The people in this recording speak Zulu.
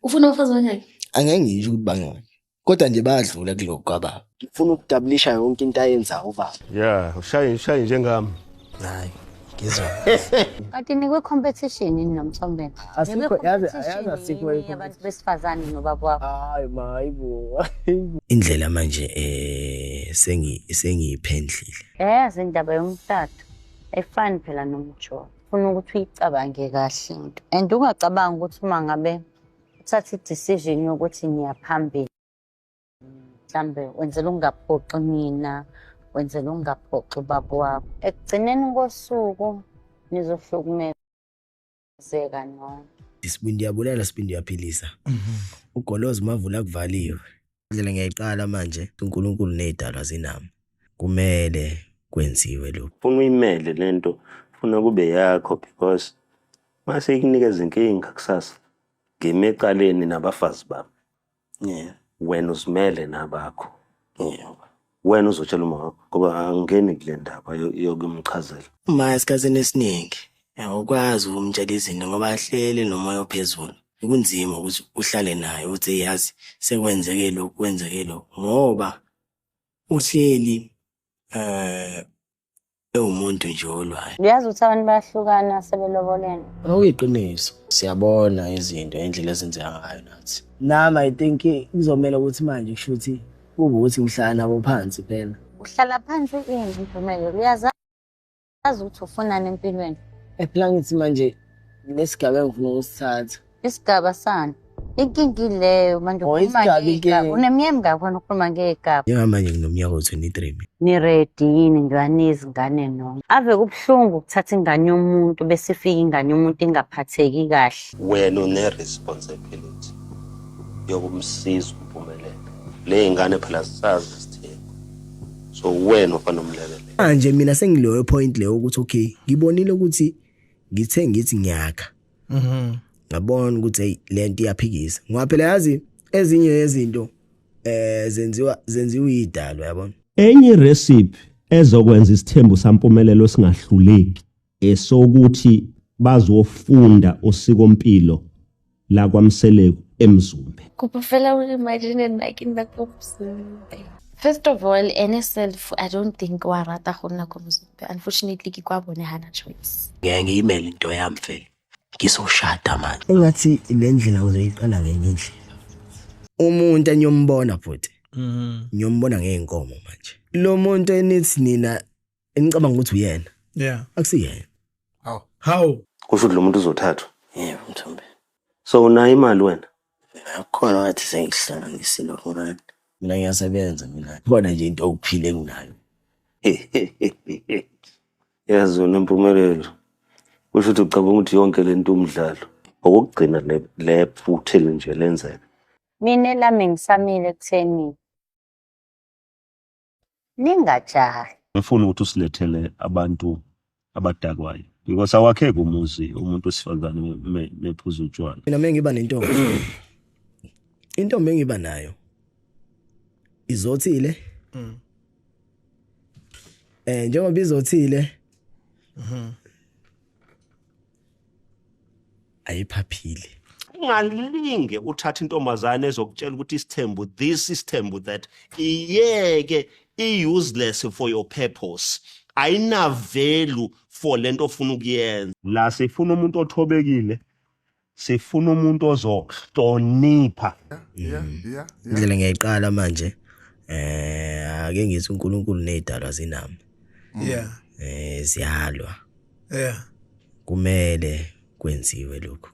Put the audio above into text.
Ufuna abafazi abangaki? Angeke ngisho ukuthi bangaki. Kodwa nje bayadlula kulokhu kwababa. Ngifuna ukudabulisha yonke into ayenzayo ubaba. Yeah, ushaye ushaye njengami. Hayi, ngizwa. Kanti nikwi competition yini noMthombeni? Asikho yazi yazi asikho yini abantu besifazane nobaba wakho? Hayi ma hayibo. Indlela manje eh sengi sengiyiphendlile. Yazi indaba yomshado ayifani phela nomjolo. Funa ukuthi uyicabange kahle into. And ungacabangi ukuthi uma ngabe uthatha i-decision yokuthi ngiya phambili mhlambe wenzela ukungaphoxi mina, wenzela ukungaphoxi ubaba wakho. Ekugcineni kosuku nizohlukumezeka nonke. Isibindi uyabulala, isibindi uyaphilisa. Ugoloza umavula kuvaliwe. Indlela ngiyayiqala manje, uNkulunkulu nezidalwa zinami. Kumele kwenziwe lokhu. Funa uyimele lento, funa kube yakho because mase ikunikeza inkinga kusasa. Ngime ecaleni nabafazi bami. Yeah. Wena uzimele nabakho. Yeah. Wena uzotshela uma wakho ngoba angingeni kule ndaba yokumchazela. Uma esikhathini esiningi awukwazi ukumtshela izinto ngoba ahleli nomoya ophezulu. Kunzima ukuthi uhlale naye uthi yazi sekwenzeke lokhu kwenzeke lokhu ngoba uhleli eh ewumuntu nje olwayo. Uyazi ukuthi abantu bayahlukana sebelobolene. Okuyiqiniso siyabona izinto indlela ezenzeka ngayo nathi. Nami I think kuzomela ukuthi manje kushuthi kube ukuthi ngihlala nabo phansi phela. Uhlala phansi ini Mpumelelo? Uyazazi ukuthi ufunani empilweni? Phela ngithi manje lesigaba engifuna ukusithatha. Isigaba sani? Inkinga ileyo manje Oh, ukhuluma isigaba ngey'gaba. inkinga. Uneminyaka emingaki wena ukhuluma ngey'gaba? Njengamanje nginomnyaka o-23 mina. Ni-ready yini njengoba niyizingane nonke? Ave kubuhlungu ukuthatha ingane yomuntu bese ifika ingane yomuntu ingaphatheki kahle. Wena une-responsibility yokumsiza uMpumelelo. Le ngane phela sisazi isithembu. So wena ofanele umlekelele. Manje mina sengileyo point leyo ukuthi okay, ngibonile ukuthi ngithe ngithi ngiyakha. Ngabona ukuthi hey lento iyaphikisa. Ngoba phela yazi ezinye yezinto eh zenziwa zenziwa idalwa yabona. Enye recipe ezokwenza isithembu saMpumelelo singahluleki esokuthi bazofunda usikompilo la kwaMseleku eMzumbe. Kopa fela o imagine nna ke nna ko Mzumbe. First of all, ene self I don't think wa rata go nna ko Mzumbe. Unfortunately ke kwa bone hana choice. Ngeke ngiyimele into yami vele. Ngizoshada manje. Engathi le ndlela ngizoyiqala ngenye indlela. Umuntu engiyombona futhi. Ngiyombona ngeenkomo manje. Lo muntu enithi nina enicabanga ukuthi uyena. Yeah. Akusiyena. How? Kusho ukuthi lo muntu uzothathwa. Yebo Mthombe. So unayo imali wena? Akukhona ngathi sengihlanganisile khona. Mina ngiyasebenza mina. Khona nje into okuphila enginayo. Yazi wena Mpumelelo. Kusho ukuthi ucabanga ukuthi yonke lento umdlalo. Okokugcina le le phuthe nje lenzeka. Mina elami ngisamile ekutheni ningajahi. Ngifuna ukuthi usilethele abantu abadakwayo because awakheki umuzi umuntu wesifazane mephuza utshwala. Mina mengiba nentombi. Intombi engiba nayo izothile. Eh njengoba izothile ayiphaphile. Ungalinge uthathe intombazane ezokutshela ukuthi isithembu this isithembu that iyeke i-useless for your purpose. Ayina value for lento ofuna ukuyenza. La sifuna umuntu othobekile. Sifuna umuntu ozohlonipha. Yeah. Indlela ngiyayiqala manje. Eh ake ngithi uNkulunkulu nezidalwa zinami. Yeah. Eh ziyalwa. Yeah. Kumele kwenziwe lokhu.